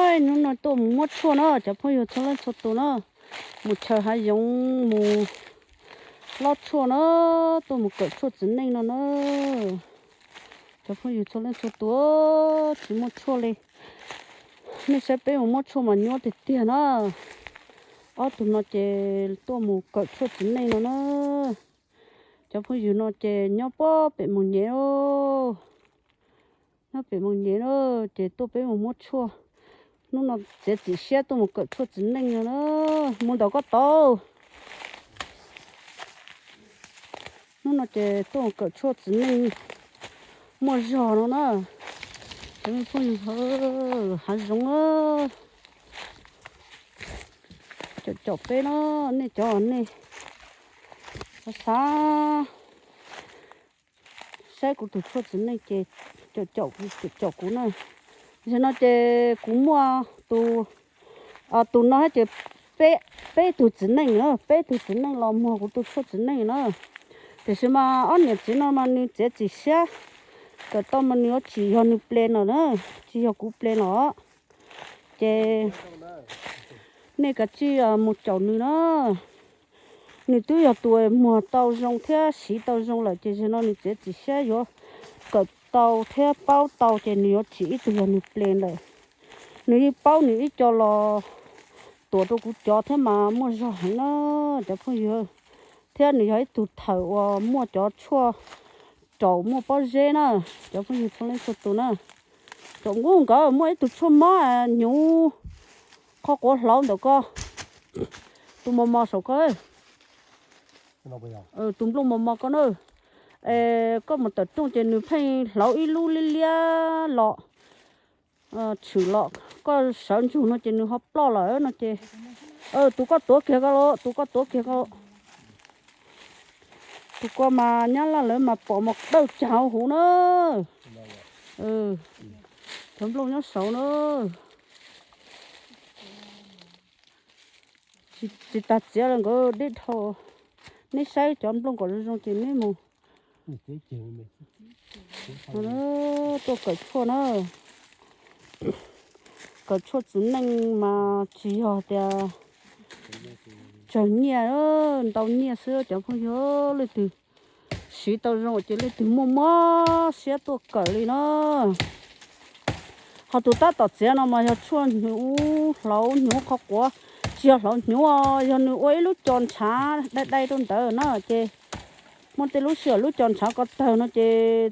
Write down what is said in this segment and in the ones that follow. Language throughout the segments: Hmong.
Hnub no tuaj mus muab tshuaj na cov phooj ywg txhua leej txhua tus na, mus chaws hav zoov mus hlob tshuaj na, tuaj mus kawm tshuaj txiv neej no na. Cov phooj ywg txhua leej txhua tus, tsis muaj tshuaj li, nej saib peb mus muab tshuaj mas nyuaj tiag tiag na. Ob tug no ces tuaj mus kawm tshuaj txiv neej no na. Cov phooj ywg no ces nyob pob pem Moos Nyem, nyob pem Moos Nyem na, ces tuaj peb mus muab tshuaj. Hnub no txiav txim siab tuaj mus kawm tshuaj txiv neej no na, mus ntawm koj tau. Hnub no ces tuaj mus kawm tshuaj txiv neej muaj zog no na. Cov phooj ywg, hav zoov caum caum peb no, nej cov nej xav saib kuv tus tshuaj txiv neej ces caum caum kuv na. Zaum no ces kuv muaj tus, tus no ces peb tug txiv neej na, peb tug txiv neej los muag kuv tus tshuaj txiv neej na. Tiam sis mas ob niam txiv no mas nws txiav txim siab kawm tau mas nws yuav tsim yog nws ples no na, tsis yog kuv ples no. Ces nej kav tsij mus caum nws na. Nws twb yog tus muag tau zoo thiab siv tau zoo lawm ces zaum no nws txiav txim siab yuav kawm tau thiab paub tau ces nws yuav tsim ib tug yog nws ples lawm. Nws yeej paub nws ib co los tuam rau kuv cov thiab mas muaj zog heev na cov phooj ywg. Thiab nws yog ib tug thawm uas muaj cov tshuaj raum muaj pob zeb na, cov phooj ywg txhua leej txhua tus na. Thaum ub nkawd muaj ib tug tshuaj mob hnyuv qhov quav hlauv ntawm ko, tus mos mos saum ko, tus nplooj mos mos ko na. Es koj mus tawm rooj ces nws pheej hlauv ib lub liab liab los tshwm los, koj sawv ntsug no ces nws ho ploj lawm no ces, tus koj tuav kiag ko los, tus koj tuav kiag ko. Tus ko mas nyab laj lawv mas pom mas dawj cag huv na. Cov nplooj nyob saud na. Tsis tas txiav li, nkawd deb dhau. Neb saib cov nplooj kom zoo zoo ces neb mus. Tuaj kawm tshuaj na. Kawm tshuaj txiv neej mas tsis yog tias tsawg nyiaj, ntau nyiaj xwb cov phooj ywg. Leej twg siv tau zoo ces leej twg muaj mob siab tuaj kawm li na. Ho tus tab tom txiav no mas yog tshuaj hnyuv hlauv hnyuv qhov quav, tsis yog hlauv hnyuv, yog nws ua ib lub co ntshav dai dai rau ntawd na ces muaj tej lub sij hawm lub co ntshav ko tawg no ces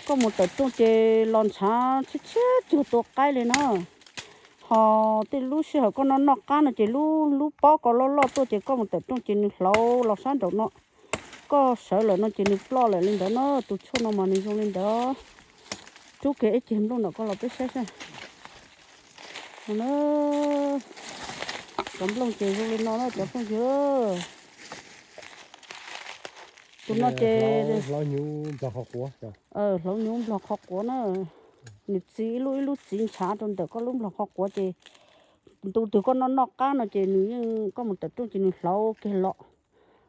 koj mus tawm rooj ces los ntshav tshiab tshiab cuag tua qaib li na. Ho tej lub sij hawm koj noj noj qab no ces lub lub pob ko loj loj tuaj ces koj mus tawm rooj ces nws hlauv los sab nraum no. Koj sawv lawm no ces nws ploj lawm li ntawd na. Tus tshuaj no mas nws zoo li ntawd. Rub kiag ib ceg nplooj ntawm ko los peb saib saib. Cov nplooj ces zoo li no na cov phooj ywg. Tus no ces hlauv hnyuv nplog qhov quav na. Nws txiv ib lub ib lub txiv ntshav rau ntawm koj lub nplog qhov quav ces ntu twg koj noj noj qab no ces nws yeej, koj mus tawm rooj ces nws hlauv kiag los.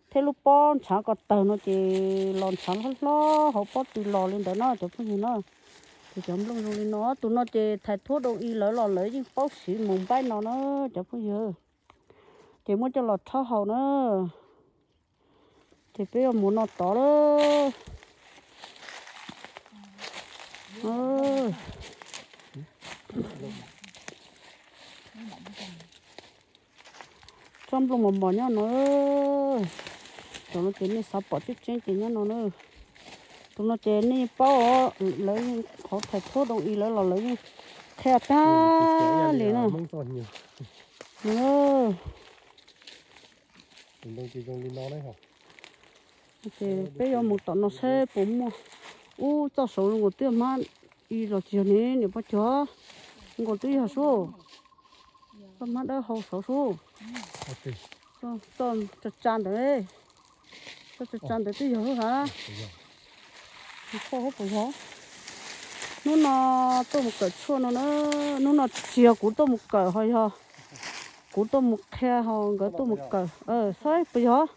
Thiab lub pob ntshav ko tawg no ces los ntshav hlob hlob hauv pob tw los li ntawd na cov phooj ywg na. Ces cov nplooj zoo li no, tus no ces thais thuab doo i lawv los lawv yeej paub siv mus npaib no na cov phooj ywg. Ces muab coj los rhaub haus na. Ces peb yuav mus no tod lawm. Tsob nplooj mos mos nyob no. Tus no ces nej xav pom tseeb tseeb ces nyob no na. Tus no ces nej paub, lawv yeej qhov thais thuab doo i lawv los lawv yeej qhia tag li na. Ces peb yuav mus tom no saib puas muaj. Ub, txoj saud zoo nkaus twb hmab i los tsis yog ne niam poj cog. Zoo nkaus twb yog sub. Txoj hmab dawb hau saud sub. Txoj tsa tsa ntawd, txoj tsa tsa ntawd twb yog lub hav. Qhov puas yog? Hnub no tuaj mus kawm tshuaj no na. Hnub no tsis yog kuv tuaj mus kawm ho yog kuv tuaj mus qhia ho nkawd tuaj mus kawm. Saib puas yog?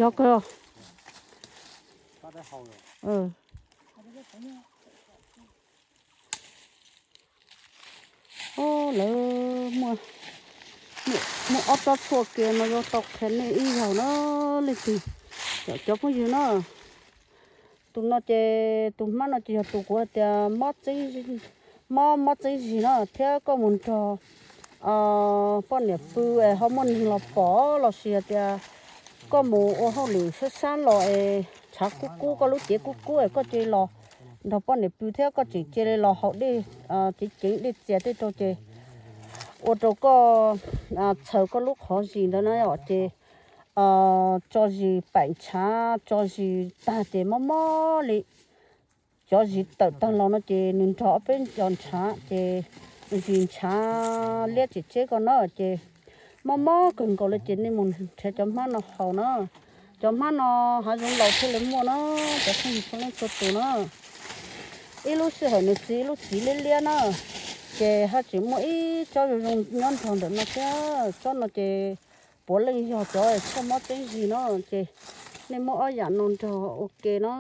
Yog kawg. Lawv muaj, muaj ob tsob tshuaj ke no yuav tau qhia nej ib zaug na, leej twg, cov phooj ywg na. Tus no ces, tus hmab no ces yog tus kuv hais tias mob, mob mob txeeb zig no thiab koj mus nrog poj niam pw es ho muaj neeg los pom los sis hais tias koj mus ua hauj lwm sab sab los es tshav kub kub, koj lub cev kub kub es koj cia li los nrog poj niam pw thiab koj tseem cia li los haus dej, ceev ceev dej txias tej rau ces ua rau koj txhaws koj lub qhov zis ntawd na yom, ces tso zis paim ntshav, tso zis tag ces mob mob li, cov zis tawm tag los no ces nws nrog ob peb cov ntshav ces zis ntshav liab tsis tseb koj na ces mob mob kawg nkaus li ces nej mus nrhiav cov hmab no haus na. Cov hmab no hav zoov laus thiaj li muaj na, cov phooj ywg txhua leej txhua tus na. Ib lub sij hawm nws txi ib lub txiv liab liab na, ces haj tseem muaj ib tsob zoo zoo nyob nrog ntawm no thiab. Tsob no ces puav leej yog cov tshuaj mob txeeb zig no, ces nej muab ob yam no nrog ua ke na.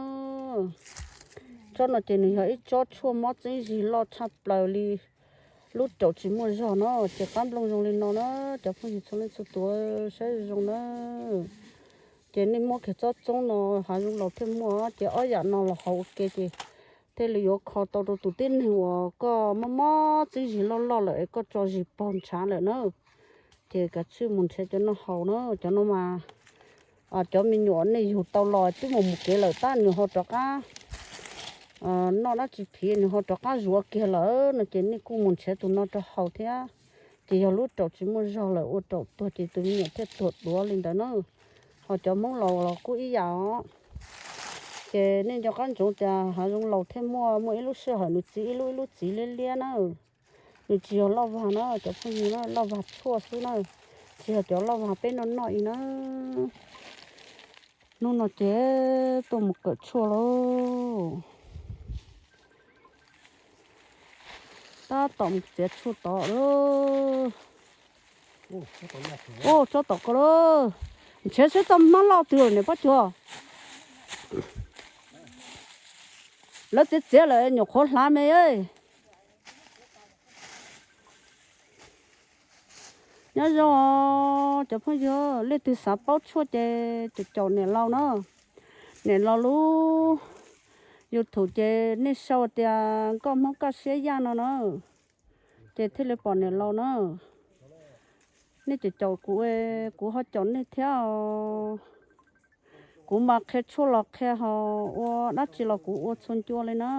Tsob no ces nws yog ib tsob tshuaj mob txeeb zig loj tshaj plaws li, lub raum tsis muaj zog no, ces qab nplooj zoo li no na, cov phooj ywg txhua leej txhua tus saib zoo na. Ces nej muab kiag tsob txoob no, hav zoov laus thiaj muaj, ces ob yam no los haus ua ke ces thiaj li yuav kho tau rau tus tib neeg uas koj mob mob txeeb zig loj loj lawm es koj tso zis pog ntshav lawm na. Ces kav tsij mus nrhiav cov no haus na, cov no mas cov me nyuam nej yug tau los twb mus mus kev lawm tab nws ho rov qab noj dab tsi phiv nws ho rov qab zuav kiag lawm no ces nej kuj mus nrhiav tus no rau haus thiab. Ces yog lub raum tsis muaj zog lawm ua raum tuag ces tus me nyuam thiaj tuag duav li ntawd na. Ho cov Hmoob laus los kuj ib yam os. Ces nej nco qab ntsoov tias hav zoov laus thiaj muaj, muaj ib lub sij hawm nws txi ib lub ib lub txiv liab liab na. Nws tsis yog loj vag na cov phooj ywg na, loj vag tshuaj xwb na, tsis yog cov loj vag peb noj noj li na. Hnub no ces tuaj mus kawm tshuaj lauj. Tab tom mus txiav tshuaj tod lauj. Ub, tsob tom ko lauj. Nrhiav seb tau hmab loj twg niam Pob Cuag. Lawv txiav txiav lawm nyuam qhuav hlav me. Nyob zoo cov phooj ywg, leej twg xav paub tshuaj ces caum caum niam laus na. Niam laus lub YouTube ces nej sau tias Nkauj Hmoob Kaj Siab Yaj no na, ces thiaj li pom niam laus na. Nej caum caum kuv, kuv ho caum nej thiab os. Kuv mas qhia tshuaj los qhia ho ua dab tsi los kuv ua txhua ncua li na.